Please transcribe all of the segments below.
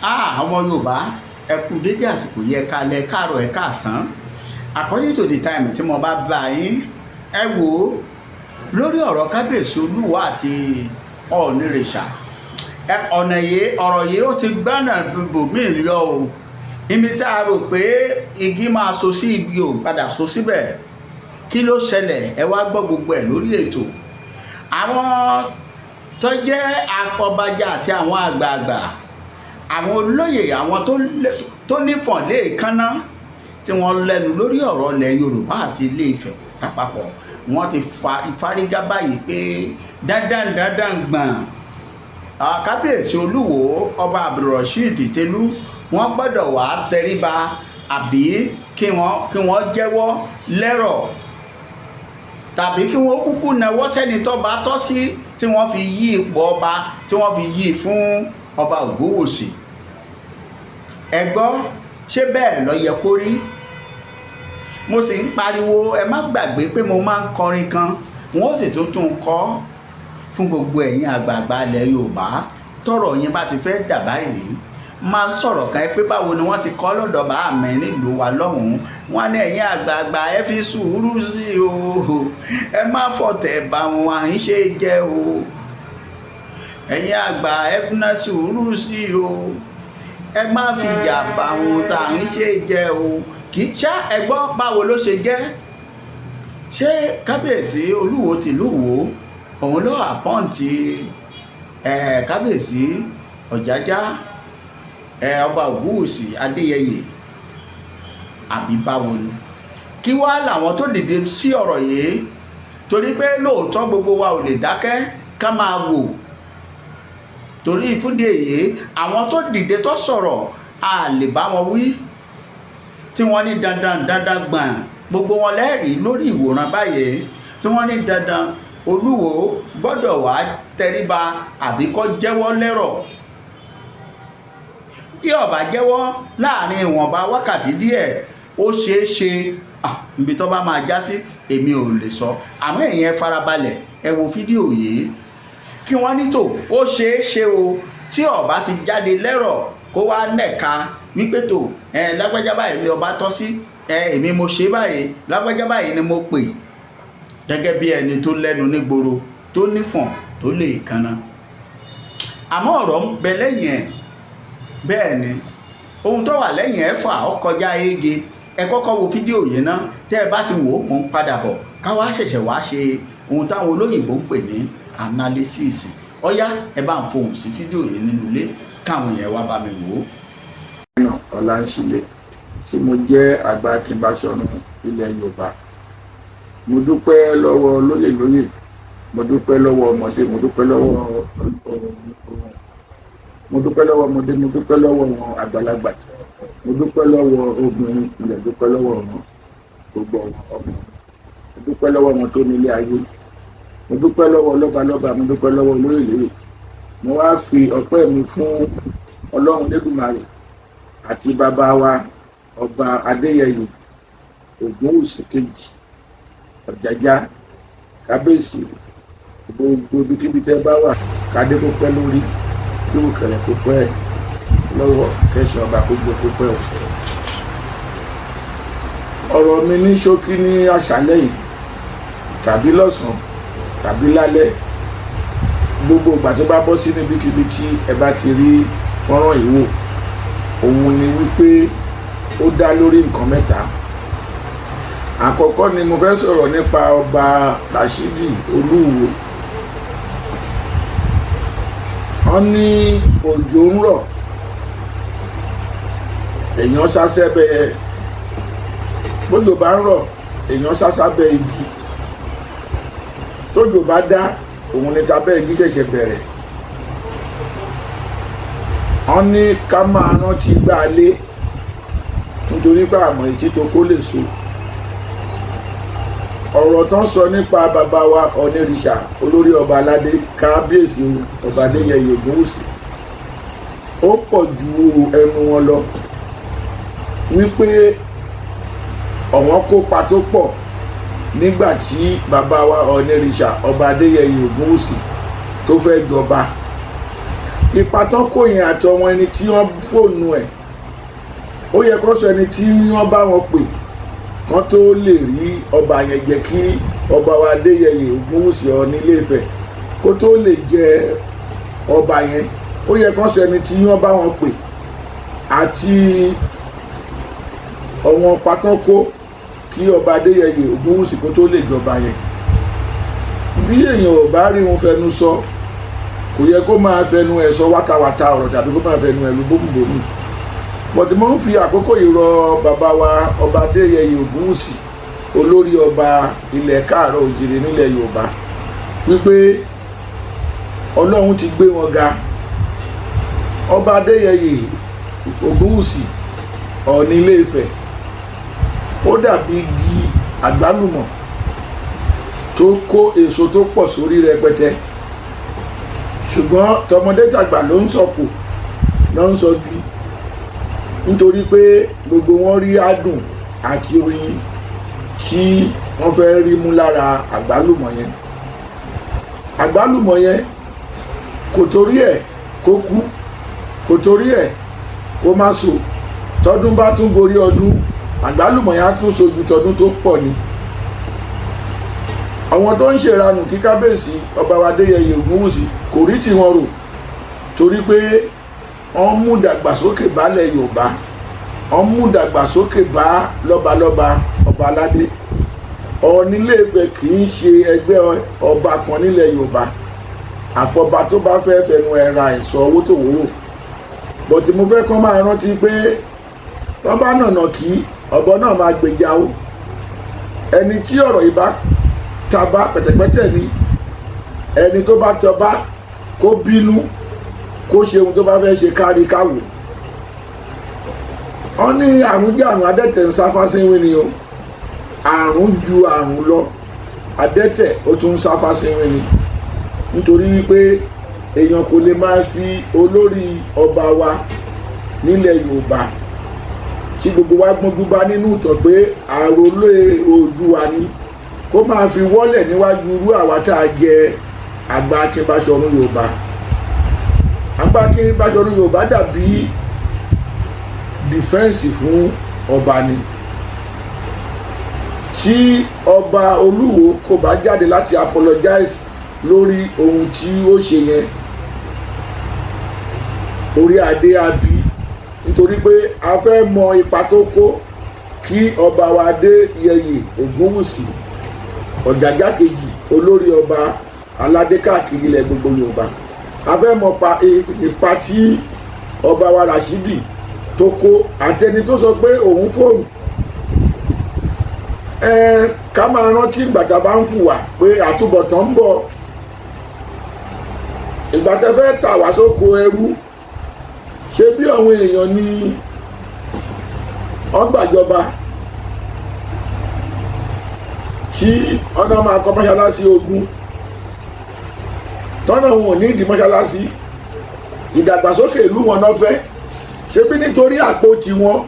Ọmọ Yorùbá, ẹ kú dédé àsìkò yìí, ẹ káalẹ́, káàárọ̀, ẹ káàsán, according to the time tí mo bá bá yín. Ẹ wò ó, lórí ọ̀rọ̀ Kábíyèsí Olúwo àti Ọọ̀nìrìṣà, ọ̀nà yìí, ọ̀rọ̀ yìí, ó ti gbọ́nà bòmíì yọ o. Ibi tá a rò pé igi máa so sí, ibi ò padà so síbẹ̀. Kí ló ṣẹlẹ̀? Ẹ wá gbọ́ gbogbo ẹ̀ lórí ètò. Àwọn tó jẹ́ afọbajẹ àti àwọn àgbààgbà, àwọn olóyè, àwọn tó nífọ̀n léèkánná, tí wọ́n lẹ́nu lórí ọ̀rọ̀ ilẹ̀ Yorùbá àti Ilé Ifẹ̀ lápapọ̀, wọ́n ti fárígá báyìí pé dandan dandan gbọ̀n, Kábíyèsí Olúwo, Ọba Abdulrasheed Telu, wọ́n gbọ́dọ̀ wá tẹríba àbí kí wọ́n jẹ́wọ́ lẹ́rọ̀, tàbí kí wọ́n kúkú nawọ́ sẹ́ni tọ́ba tọ́ sí, tí wọ́n fi yí ipò ọba, tí wọ́n fi yí fún Ọba Ògúnwùsì. Ẹ gbọ́, ṣé bẹ́ẹ̀ ló yẹ kó rí? Mo sì ń pariwo, ẹ má gbàgbé pé mo máa ń kọrin kan, wọn ó sì tún tún kọ fún gbogbo ẹ̀yin àgbààgbà ilẹ̀ Yorùbá. Tọ́rọ̀ yín bá ti fẹ́ dà báyìí, máa ń sọ̀rọ̀ kan pé báwo ni wọ́n ti kọ́ lọ́dọ̀ bá mi nílùú wa lọ́hùn-ún. Wọ́n ní, "Ẹ̀yin àgbààgbà, ẹ fi sùúrù sí o, ẹ má fọ̀tẹ̀ bá wọn à ń ṣe jẹ́ o. Ẹ̀yin àgbà, ẹ ná sùúrù sí o, ẹ má fìjà bá wọn tá à ń ṣe jẹ́ o." Kì í ṣá. Ẹ gbọ́, báwo ló ṣe jẹ́? Ṣé Kábíyèsí Olúwo tìlú Ìwó, òun ló appoint ẹ̀ Kábíyèsí Ọ̀jájá, ẹ̀ Ọba Ògúnwùsì Adéyẹyè, àbí báwo ni? Kí wá làwọn tó dìde sí ọ̀rọ̀ yìí? Torí pé lóòótọ́, gbogbo wa ò lè dákẹ́ ká máa wò. Torí fúndì èyí, àwọn tó dìde tó sọ̀rọ̀, a lè bá wọn wí, tí wọ́n ní dandan dandan gbọ̀n. Gbogbo wọn lẹ́rìí lórí ìwòran báyìí, tí wọ́n ní dandan, Olúwo gbọ́dọ̀ wá tẹríba àbí kó jẹ́wọ́ lẹ́rọ̀. Bí ó bá jẹ́wọ́ láàrin ìwọ̀nba wákàtí díẹ̀, ó ṣeé ṣe, níbi tó bá máa já sí, èmi ò lè sọ. Àmọ́ ẹ̀yin, ẹ farabalẹ̀, ẹ wo fídíò yìí. Kí wọ́n ní tò, ó ṣeé ṣe o, tí ó bá ti jáde lẹ́rọ̀, kó wá nẹ̀ka wípé tó ẹ lágbájá báyìí ni ọba tọ́ sí, ẹ èmi mo ṣe báyìí, lágbájá báyìí ni mo pè, gẹ́gẹ́ bí ẹni tó lẹ́nu nígboro, tó nífọ̀n, tó lè kanna. Àmọ́ ọ̀rọ̀ ń bẹ lẹ́yìn ẹ̀. Bẹ́ẹ̀ ni, ohun tó wà lẹ́yìn ẹ̀ fà ó kọjá éje. Ẹ kọ́kọ́ wo fídíò yìí ná. Tẹ́ ẹ bá ti wò ó, mò ń padà bọ̀, ká wá ṣẹ̀ṣẹ̀ wá ṣe ohun táwọn olóyìnbó ń pè ní analysis. Ọ̀yá, ẹ bá ń fohùn sí fídíò yìí nínú ilé, káwọn yẹn wá bá mi wò ó. Ọláńṣílẹ̀, tí mo jẹ́ àgbà Akínbáṣọ̀run ilẹ̀ Yorùbá, mo dúpẹ́ lọ́wọ́ lóyè lóyè, mo dúpẹ́ lọ́wọ́ ọmọdé, mo dúpẹ́ lọ́wọ́ ọmọdé, mo dúpẹ́ lọ́wọ́ wọn àgbàlagbà, mo dúpẹ́ lọ́wọ́ obìnrin ilẹ̀, dúpẹ́ lọ́wọ́ wọn gbogbo ọmọ, mo dúpẹ́ lọ́wọ́ wọn tó nílé ayé, mo dúpẹ́ lọ́wọ́ lọ́balọ́ba, mo dúpẹ́ lọ́wọ́ olóyè lóyè. Mo wá fi ọpẹ́ mi fún Ọlọ́run Lẹ́dùmarè àti bàbá wa, Ọba Adéyẹyè Ògúnwùsì kejì, Ọ̀jájá. Kábíyèsí, gbogbo ibikíbi tẹ́ bá wà, kádé kó pẹ́ lórí, kí òkèrè kó pẹ́ lọ́wọ́, kẹsàn ọba kó gbé kó pẹ́ o. Ọ̀rọ̀ mi ní ṣókí ní àṣálẹ́ yìí, tàbí lọ́sàn-án, tàbí lálẹ́, gbogbo ìgbà tó bá bọ́ sí níbikíbi tí ẹ bá ti rí fọ́nrán yìí wò, òun ni wípé ó dá lórí nǹkan mẹ́ta. Àkọ́kọ́ ni mo fẹ́ sọ̀rọ̀ nípa Ọba Rashidi Olúwo. Wọ́n ní òjò ń rọ̀, èèyàn sá sábẹ́. Bójò bá ń rọ̀, èèyàn sá sábẹ́ igi. Tójò bá dá, òun ni tabẹ́ igi ṣẹ̀ṣẹ̀ bẹ̀rẹ̀. Wọ́n ní ká máa rántí gbá lé, nítorí pé àmọ́ ètí tó kó lè so. Ọ̀rọ̀ tán sọ nípa bàbá wa Ọ̀nìrìṣà, olórí ọba aládé, Kábíyèsí Ọba Adéyẹyè Ògúnwùsì, ó pọ̀ ju ẹnu wọn lọ, wípé ọ̀wọ́n kópa tó pọ̀ nígbà tí bàbá wa Ọ̀nìrìṣà, Ọba Adéyẹyè Ògúnwùsì, tó fẹ́ jọba. Ipa tán kó yẹn àti ọmọ ẹni tí wọ́n fóònù ẹ̀, ó yẹ kó sọ ẹni tí wọ́n bá wọn pè kán tó lè rí ọba yẹn jẹ, kí ọba wa Adéyẹyè Ògúnwùsì Ọọ̀ni Ilé-Ifẹ̀ kó tó lè jẹ ọba yẹn, ó yẹ kó sọ ẹni tí wọ́n bá wọn pè àti ọ̀wọ́n pátákó kí ọba Adéyẹyè Ògúnwùsì kó tó lè jọba yẹn. Bí èèyàn ò bá rí wọn fẹnu sọ, kò yẹ kó máa fẹnu ẹ̀ sọ wátawàta ọ̀rọ̀ tàbí kó máa fẹnu ẹ̀ lu bómùbómù. But mo ń fi àkókò yìí rọ bàbá wa, ọba Adéyẹyè Ògúnwùsì, olórí ọba ilẹ̀ káàárọ̀ òjìrè nílẹ̀ Yorùbá, wípé Ọlọ́run ti gbé wọn ga. Ọba Adéyẹyè Ògúnwùsì, Ọọ̀ni Ilé-Ifẹ̀, ó dàbí igi àgbálùmọ̀ tó kó èso tó pọ̀ sórí rẹpẹtẹ, ṣùgbọ́n tọmọdé tàgbà ló ń sọ̀kò, ló ń sọgi, nítorí pé gbogbo wọn rí adùn àti oyin tí wọ́n fẹ́ rí mú lára àgbálùmọ̀ yẹn. Àgbálùmọ̀ yẹn kò torí ẹ̀ kó kú, kò torí ẹ̀ kó má so. Tọdún bá tún gorí ọdún, àgbálùmọ̀ yẹn á tún so ju tọdún tó pọ̀ ni. Àwọn tó ń ṣèranù kí kábíyèsí ọba wa Adéyẹyè Ògúnwùsì kò rí tiwọn rò, torí pé wọ́n mú dàgbàsókè bálẹ̀ Yorùbá, wọ́n mú dàgbàsókè bá lọ́balọ́ba, ọba aládé. Ọọ̀ni Ilé-Ifẹ̀ kì í ṣe ẹgbẹ́ ọba kan nílẹ̀ Yorùbá, àfọba tó bá fẹ́ fẹnu ẹ̀ ra ẹ̀sọ́ owó tó wúrò. But mo fẹ́ kán máa rántí pé tọ́ bá nànà kí ọ̀bọ náà máa gbèjà o. Ẹni tí ọ̀rọ̀ yìí bá taba pẹ̀tẹ̀pẹ̀tẹ̀ ni, ẹni tó bá tọba kó bínú, kó ṣe ohun tó bá fẹ́ ṣe, kárí káwò. Wọ́n ní àrùn jẹ́ àrùn, adẹ́tẹ̀ ń sáfá sínwín ni o. Àrùn ju àrùn lọ, adẹ́tẹ̀ ó tún ń sáfá sínwín ni, nítorí wípé èèyàn kò lè máa fi olórí ọba wa nílẹ̀ Yorùbá tí gbogbo wa gbọ́njú bá nínú ìtàn pé àròlé Oòduà ni, kó máa fi wọ́lẹ̀ níwájú irú àwa tá a jẹ àgbà Akin Báṣọ̀run Yorùbá. Àgbà Akin Báṣọ̀run Yorùbá dàbí defence fún ọba ni. Tí ọba Olúwo kò bá jáde láti apologize lórí ohun tí ó ṣe yẹn, orí adé á bí, nítorí pé a fẹ́ mọ ipa tó kó kí ọba wa Adéyẹyè Ògúnwùsì Ọ̀jájá kejì, olórí ọba aládé káàkiri ilẹ̀ gbogbo Yorùbá. A fẹ́ mọ ipa tí ọba wa Rashidi tó kó, àtẹni tó sọ pé òun fóònù ẹ. Ká máa rántí ìgbà tá a bá ń fùwà pé àtúbọ̀tán ń bọ̀. Ìgbà tẹ́ fẹ́ tà wá sóko ẹrú, ṣé bí àwọn èèyàn ní wọ́n gbàjọba tí ọ̀nà máa kọ́ mọ́ṣáláṣí ogun tọ́nà wọn ò ní ìdí mọ́ṣáláṣí, ìdàgbàsókè ìlú wọn náà fẹ́ ṣé bí nítorí àpò tiwọn,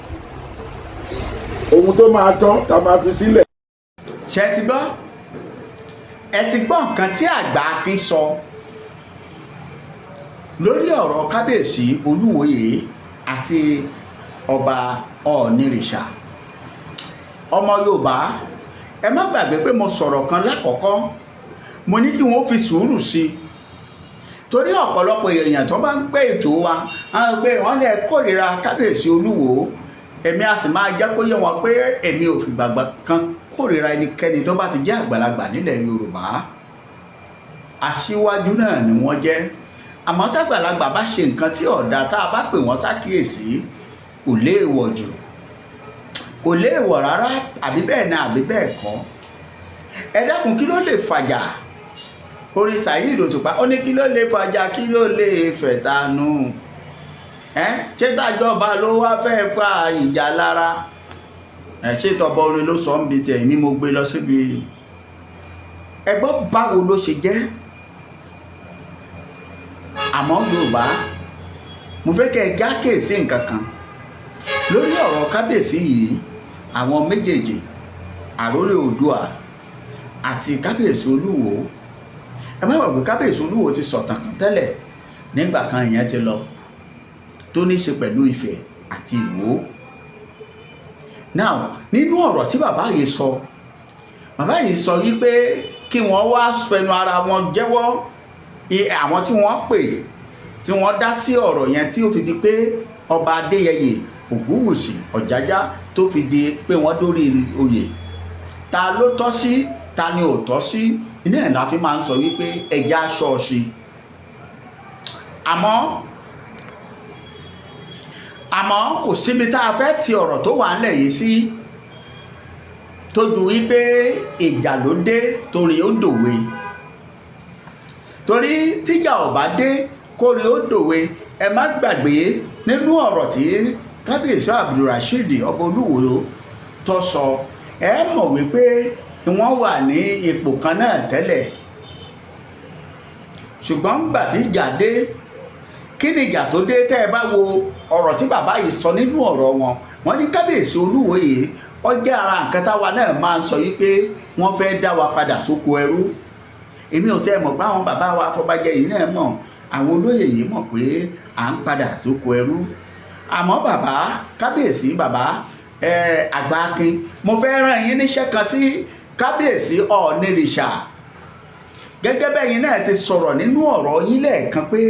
ohun tó máa tán tá máa fi sílẹ̀. Ṣe ti gbọ́? Ẹ ti gbọ́ nǹkan tí àgbà Akin sọ lórí ọ̀rọ̀ kábíyèsí Olúwòye àti ọba Ọ̀ọ̀nìrìṣà. Ọmọ Yorùbá, ẹ má gbàgbé pé mo sọ̀rọ̀ kan lákọ̀ọ́kọ́. Mo ní kí wọ́n fi sùúrù sí i, torí ọ̀pọ̀lọpọ̀ èèyàn tó bá ń gbé ètò wa á pé wọ́n lè kórìíra kábíyèsí Olúwo. Èmi a sì máa jẹ́ kó yé wọn pé èmi ò fìgbà kan kórìíra ẹnikẹ́ni tó bá ti jẹ́ àgbàlagbà nílẹ̀ Yorùbá. Aṣíwájú náà ni wọ́n jẹ́. Àmọ́ tágbàlagbà bá ṣe nǹkan tí ọ̀dà, tá a bá pè wọ́n sákìyèsí, kò léèwọ̀ jù, kò léèwọ̀ rárá. Àbí bẹ́ẹ̀ ni, àbí bẹ́ẹ̀ kọ́? Ẹ dákun, kí ló lè fàjà? Orin Saheed Òṣùpá, ó ní kí ló lè fàjà, kí ló lè fẹ̀tanú ẹ? Ṣé tàjọba ló wá fẹ́ fa ìjà lára ẹ? Ṣé tọba orin ló sọ ń bi tiẹ̀ ní? Mo gbé lọ síbi ẹ gbọ́, báwo ló ṣe jẹ́? Àmọ́ Yorùbá, mo fẹ́ kẹ́ ẹ já kéèsì nǹkan kan lórí ọ̀rọ̀ kábíyèsí yìí, àwọn méjèèjì, àrólé Oòduà àti kábíyèsí Olúwo. Ẹ má gbàgbé, kábíyèsí Olúwo ti sọ̀tàn kan tẹ́lẹ̀. Nígbà kan ìyẹn ti lọ, tó ní í ṣe pẹ̀lú Ifẹ̀ àti Ìwó. Now, nínú ọ̀rọ̀ tí bàbá yìí sọ, bàbá yìí sọ wípé kí wọ́n wá fẹnu ara wọn jẹ́wọ́ àwọn tí wọ́n pè, tí wọ́n dá sí ọ̀rọ̀ yẹn, tí ó fi di pé Ọba Adéyẹyè Ògúnwùsì Ọ̀jájá tó fi di pé wọ́n dórí oyè. Ta ló tọ́ sí, ta ni ò tọ́ sí? Iná ẹ̀ la fi máa ń sọ wípé ẹja ṣọ́ọ̀ṣì. Àmọ́ kò síbi tá a fẹ́ ti ọ̀rọ̀ tó wà ńlẹ̀ yìí sí tó ju wípé ìjà ló dé torí ó dòwe, torí tíjà ò bá dé kórí ó dòwe. Ẹ má gbàgbé nínú ọ̀rọ̀ tí Kábíyèsí Abdulrasheed, Ọba Olúwo, tó sọ, ẹ mọ̀ wípé wọ́n wà ní ipò kan náà tẹ́lẹ̀, ṣùgbọ́n gbà tí ìjà dé, kí ni ìjà tó dé? Tẹ́ ẹ bá wo ọ̀rọ̀ tí bàbá yìí sọ nínú ọ̀rọ̀ wọn, wọ́n ní Kábíyèsí Olúwo yìí, ó jẹ́ ara nǹkan táwa náà máa ń sọ yìí pé wọ́n fẹ́ dá wa padà sóko ẹrú. Èmi ò tẹ́ ẹ mọ̀ pé àwọn bàbá wa afọbajẹ yìí náà mọ̀, àwọn olóyè yìí mọ̀ pé à ń padà sóko ẹrú. Àmọ́ bàbá kábíyèsí, bàbá àgbà akin, mo fẹ́ rán yín níṣẹ́ kan sí Kábíyèsí Ọ̀ọ̀nìrìṣà. Gẹ́gẹ́ bẹ́yìn náà ti sọ̀rọ̀ nínú ọ̀rọ̀ yín lẹ́ẹ̀kan pé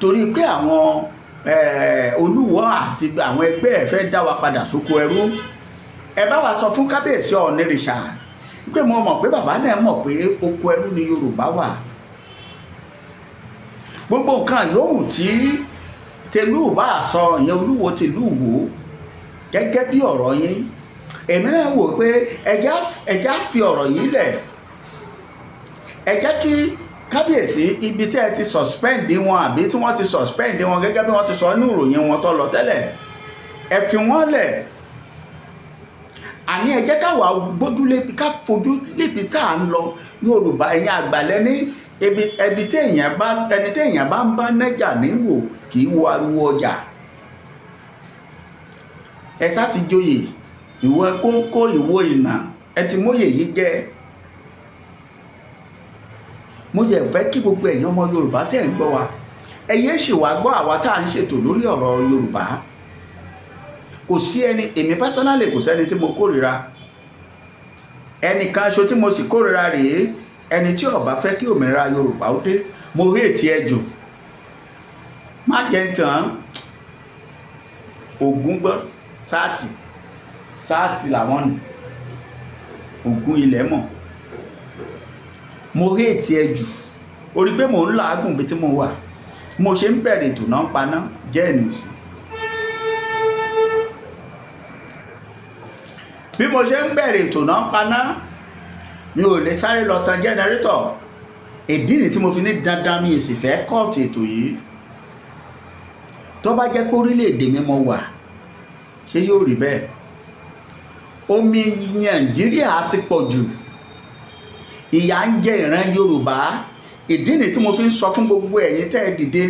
torí pé àwọn Olúwo àti àwọn ẹgbẹ́ ẹ̀ fẹ́ dá wa padà sóko ẹrú, ẹ bá wa sọ fún Kábíyèsí Ọ̀ọ̀nìrìṣà pé mo mọ̀ pé bàbá náà mọ̀ pé oko ẹrú ni Yorùbá wà. Gbogbo nǹkan yòówù tí tẹlú bá sọ ìyẹn, Olúwo tìlú Ìwó, gẹ́gẹ́ bí ọ̀rọ̀ yín, èmi náà wò pé ẹjá fi ọ̀rọ̀ yìí lẹ̀. Ẹ jẹ́ kí kábíyèsí, ibi tí ẹ ti suspend wọn àbí tí wọ́n ti suspend wọn, gẹ́gẹ́ bí wọ́n ti sọ ní ìròyìn wọn tó lọ tẹ́lẹ̀, ẹ fi wọ́n lẹ̀. Àní ẹ jẹ́ káwa gbójúlé, ká fojú lébi tá à ń lọ. Yorùbá, ẹ̀yin àgbàlẹ́ ní ebi tí èèyàn bá, ẹni tí èèyàn bá ń bá nẹ́jà níwò kì í wo ariwo ọjà. Ẹ sá ti joyè ìwọ kóńkó, ìwọ ìnà, ẹ ti móyè yìí jẹ. Mo jẹ́ fẹ́ kí gbogbo ẹ̀yin ọmọ Yorùbá tẹ̀ ń gbọ́ wa, ẹ yéé ṣì wá gbọ́ àwa tá à ń ṣètò lórí ọ̀rọ̀ Yorùbá. Kò sí ẹni, èmi personally, kò sẹ́ni tí mo kórìíra. Ẹnìkan ṣo tí mo sì kórìíra rèé, ẹni tí ó bá fẹ́ kí òmìnira Yorùbá ó dé, mo hate ẹ jù. Má jẹ́ ń tàn. Ògún gbọ́ sáàtì sáàtì làwọn nù Ògún ilẹ̀ mọ̀. Mo hate ẹ jù. Orí pé mò ń làágùn bí tí mo wà, mo ṣe ń bẹ̀rẹ̀ ètò náà ń paná jẹ́ ẹ̀nù sí. Bí mo ṣe ń bẹ̀rẹ̀ ètò náà ń paná, mi ò lè sáré lọ tan generator. Ìdí nìyí tí mo fi ní dandan mi ì sì fẹ́ cut ètò yìí. Tó bá jẹ́ pé orílẹ̀-èdè mi mo wà, ṣé yóò rí bẹ́ẹ̀? Omi Nàìjíríà ti pọ̀ jù, ìyà ń jẹ ìran Yorùbá. Ìdí nìyí tí mo fi ń sọ fún gbogbo ẹ̀yin tẹ́ ẹ dìde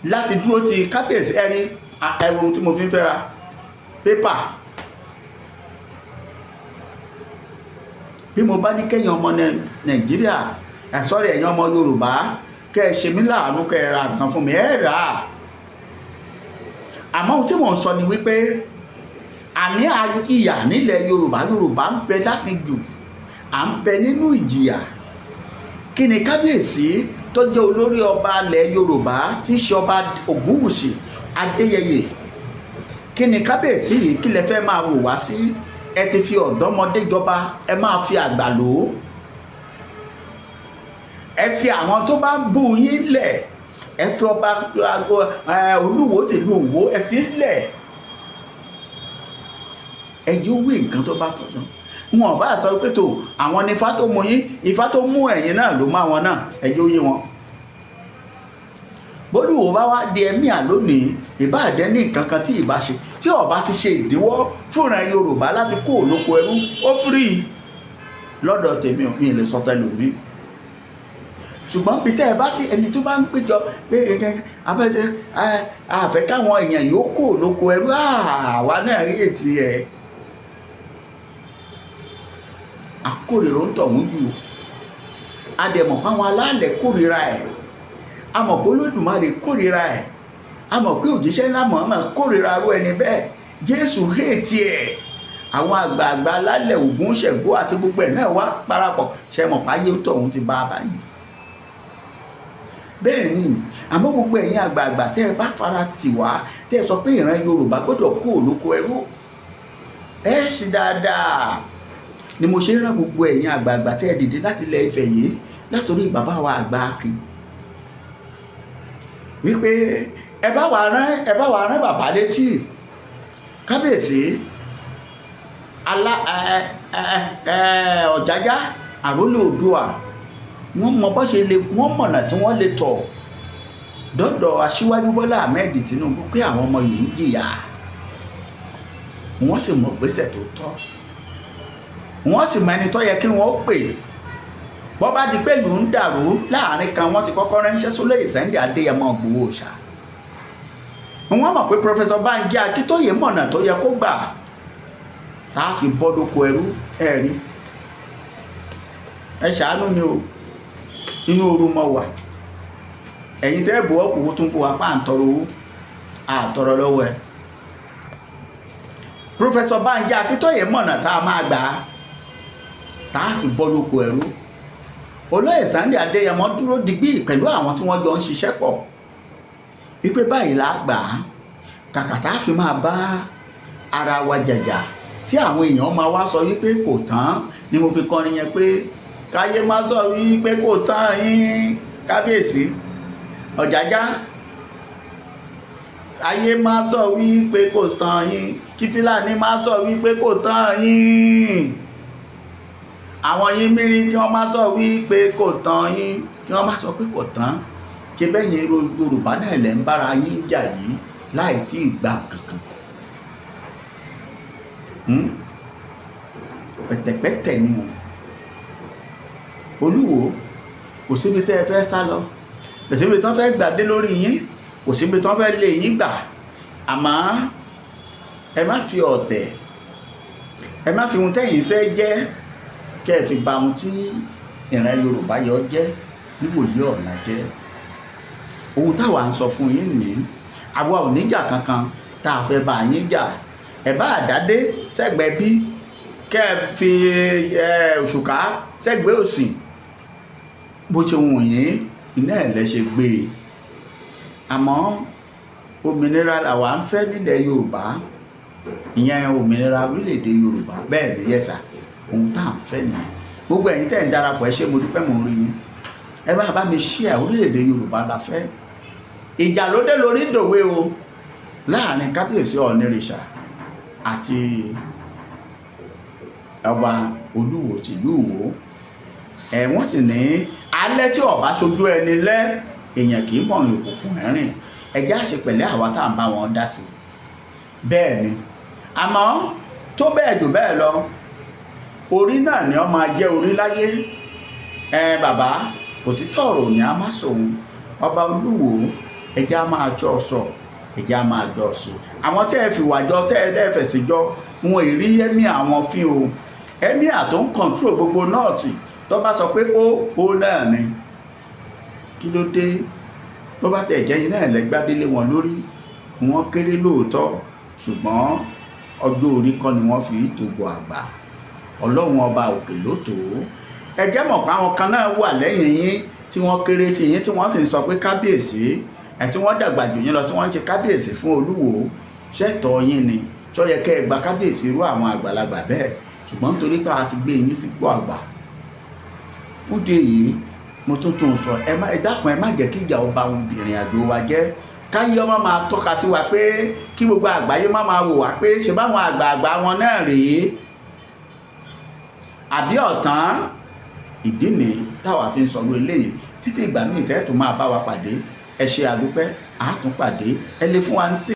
láti dúró ti kábíyèsí. Ẹni ẹ wo ohun tí mo fi ń fẹ́ra pépà. Bí mo bá ní kẹ́yìn ọmọ Nàìjíríà ẹ̀ sọ́rí, ẹ̀yin ọmọ Yorùbá, kẹ́ ẹ ṣe mí láàánú, kẹ́ ẹ ra nǹkan fún mi, ẹ rà á. Àmọ́ ohun tí mò ń sọ ni wípé àní ìyà nílẹ̀ Yorùbá, Yorùbá ń bẹ lákinjù, à ń bẹ nínú ìjìyà. Kí ni kábíyèsí tó jẹ́ olórí ọba ilẹ̀ Yorùbá, tí í ṣe Ọba Ògúnwùsì Adéyẹyè, kí ni kábíyèsí yìí, kí lẹ fẹ́ máa wò wá sí? Ẹ ti fi ọ̀dọ́mọdé jọba, ẹ máa fi àgbà lò ó. Ẹ fi àwọn tó bá ń bú yín lẹ̀, ẹ fi Ọba Olúwo tìlú Ìwó, ẹ fi lẹ̀. Ẹ yóò wí nǹkan tó bá fọ̀sán wọn bá sọ pé tó àwọn ní ifá tó mú yín, ifá tó mú ẹ̀yin náà ló má wọn náà. Ẹ jẹ́ ó yé wọn. Bólúwo bá wá di ẹ̀míà lónìí, ìbá àdẹ́ ní nǹkan kan tí ìbá ṣe, tí ọba ti ṣe ìdíwọ́ fúnra Yorùbá láti kó olóko ẹrú, ó fírí lọ́dọ̀ tèmi. Ò mi lè sọ tẹlòmí, ṣùgbọ́n bí tẹ́ ẹ bá ti ẹni tó bá ń péjọ pé afẹ́sẹ̀ àfẹ́ káwọn èèyàn yóò kó olóko ẹrú, àwa náà rí ètì ẹ̀ àkórìíra ń tọ̀hún jù. Àdẹ̀mọ̀ páwọn alálẹ̀ kórìíra ẹ̀. A mọ̀ pé Olódùmarè kórìíra ẹ̀. A mọ̀ pé òjíṣẹ́ ńlá Muhammad kórìíra arú ẹni bẹ́ẹ̀. Jésù hate ẹ̀. Àwọn àgbààgbà alálẹ̀, Ògún, Ṣẹ̀gbó àti gbogbo ẹ̀ náà wá parapọ̀. Ṣe mọ̀ páyé tó òun ti bá a báyìí? Bẹ́ẹ̀ ni. Àmọ́ gbogbo ẹ̀yin àgbààgbà tẹ́ ẹ bá fara tì wá, tẹ́ ẹ sọ pé ìran Yorùbá gbọ́dọ̀ kú òlóko ẹrú, ẹ ṣe dáadáa. Ni mo ṣe ń rán gbogbo ẹ̀yin àgbààgbà tẹ́ ẹ dìde láti ilẹ̀ Ifẹ̀ yìí, látòrí bàbá wa àgbà Akin, wípé ẹ bá wa rán bàbá létí, kábíyèsí alá ẹ ẹ ẹ Ọ̀jájá, àrólé Oòduà. Wọ́n mọ bó ṣe lè, wọ́n mọ̀nà tí wọ́n lè tọ̀ dọ́dọ̀ Aṣíwájú Bọ́lá Ahmed Tinubu pé àwọn ọmọ yìí ń jìyà. Wọ́n sì mọ̀ gbèsè tó tọ́, wọ́n sì mọ ẹni tó yẹ kí wọ́n pè. Bọ́ bá di pé ìlú ń dàrú láàrin kan, wọ́n ti kọ́kọ́ ránṣẹ́ sólóyè Sunday Adéyẹmọ Ìgbòho Òòṣà. Wọ́n mọ̀ pé Professor Banji Akíntóyè mọ̀nà tó yẹ kó gbà tá a fi bọ́ lóko ẹrú. Ẹ̀rí, ẹ ṣàánú mi o, inú ooru mọ wà. Ẹ̀yin tẹ́ bù ọkùnrin tún bù wá pa, à ń tọrọ owó àtọrọ lọ́wọ́ ẹ̀. Professor Banji Akíntóyè mọ̀nà tá a máa gbà tá a fi bọ́ lóko ẹrú. Olóyè Sunday Adéyẹmọ dúró digbí pẹ̀lú àwọn tí wọ́n jọ ń ṣiṣẹ́ pọ̀ wípé báyìí là á gbà á, kàkà tá a fi máa bá ara wa jàjà tí àwọn èèyàn máa wá sọ wípé kò tán. Ni mo fi kọrin yẹn pé káyé má sọ wípé kò tán yín, kábíyèsí Ọ̀jájá, káyé má sọ wípé kò tán yín, kí Fúlàní má sọ wípé kò tán yín, àwọn yín mírí kí wọ́n má sọ wípé kò tán yín, kí wọ́n má sọ pé kò tán. Ṣe bẹ́yìn Yorùbá náà lẹ́ ń bára yín jà yìí láì tí ì gbà kankan? Pẹ̀tẹ̀pẹ̀tẹ̀ ni o. Olúwo, kò síbi tẹ́ ẹ fẹ́ sá lọ, kò síbi tán fẹ́ gbà dé lórí yín, kò síbi tán fẹ́ lé yín gbà. Àmọ́ ẹ má fi ọ̀tẹ̀, ẹ má fi ohun tẹ́yìn fẹ́ jẹ́ kẹ́ ẹ fi ba ohun tí ìran Yorùbá yọ jẹ́ níwòyí ọ̀la jẹ́. Ohun táwa ń sọ fún yín nìyí. Àwa ò níjà kankan tá a fẹ́ bá yín jà. Ẹ bá àdádé sẹ́gbẹ̀ẹ́ bí, kẹ́ ẹ fi òṣùká sẹ́gbẹ̀ẹ́ òsì, bó ṣe wù yín iná ẹ̀ lẹ́ ṣe gbé e. Àmọ́ òmìnira làwa ń fẹ́ nílẹ̀ Yorùbá, ìyẹn òmìnira orílẹ̀-èdè Yorùbá. Bẹ́ẹ̀ ni, yes sir, ohun tá à ń fẹ́ nìyẹn. Gbogbo ẹ̀yin tẹ́ ń darapọ̀, ẹ ṣé, mo dúpẹ́, mo rí yín. Ẹ bá bá mi share. Orílẹ̀-èdè Yorùbá la fẹ́. Ìjà ló dé lórí ìdòwe o láàrin kábíyèsí Ọ̀nìrìṣà àti ọba Olúwo tìlú Ìwó. Ẹ wọ́n sì ní alẹ́ tí ọba ṣojú ẹni lẹ́, èèyàn kì í mọ̀rìn òkùnkùn ẹ̀rìn. Ẹ jẹ́ àṣẹ pẹ̀lẹ́ àwa tá à ń bá wọn dá sí. Bẹ́ẹ̀ ni. Àmọ́ tó bẹ́ẹ̀ jù bẹ́ẹ̀ lọ, orí náà ni ó máa jẹ́ orí láyé. Ẹ bàbá, òtítọ́ ọ̀rọ̀ ní a má sòun. Ọba Olúwo, ẹ jẹ́ á máa jọ sọ, ẹ jẹ́ á máa jọ sọ. Àwọn tẹ́ ẹ fìwà jọ, tẹ́ ẹ fẹ̀sìn jọ, wọn ì rí emir àwọn fín o. Emir tó ń control gbogbo North, tó bá sọ pé ó náà ni, kí ló dé? Bó bá tẹ̀ jẹ́ yín náà lẹ́gbàdélé wọn lórí, wọn kéré lóòótọ́, ṣùgbọ́n ọjọ́ orí kọ́ ni wọ́n fi tògbò àgbà. Ọlọ́run ọba òkè ló tó. Ẹ jẹ́ mọ̀ pé àwọn kan náà wà lẹ́yìn yín tí wọ́n kéré sí yín, tí wọ́n sì ń sọ pé kábíyèsí ẹ̀, tí wọ́n dàgbà jù yín lọ, tí wọ́n ń ṣe kábíyèsí fún Olúwo. Ṣẹ́tọ̀ yín ni tó yẹ kẹ́ ẹ gba kábíyèsí irú àwọn àgbàlagbà bẹ́ẹ̀? Ṣùgbọ́n nítorí pé a ti gbé yín sípò àgbà fúdé yìí, mo tún tún sọ, ẹ má, ẹ dákun, ẹ má jẹ́ kí ìjà ọba ìrìn àjò wa jẹ́, káyé ọmọ máa tọ́ka sí wa pé kí gbogbo àgbáyé má máa wò wá pé ṣe báwọn àgbààgbà wọn náà rèé àbí ọ̀tán. Ìdí nìyí táwa fi ń sọ̀rọ̀ eléyìí. Títí ìgbà míì tẹ́ẹ̀tún máa bá wa pàdé, ẹ ṣe àdúpẹ́, àátún pàdé. Ẹ lè fún wa ní sí.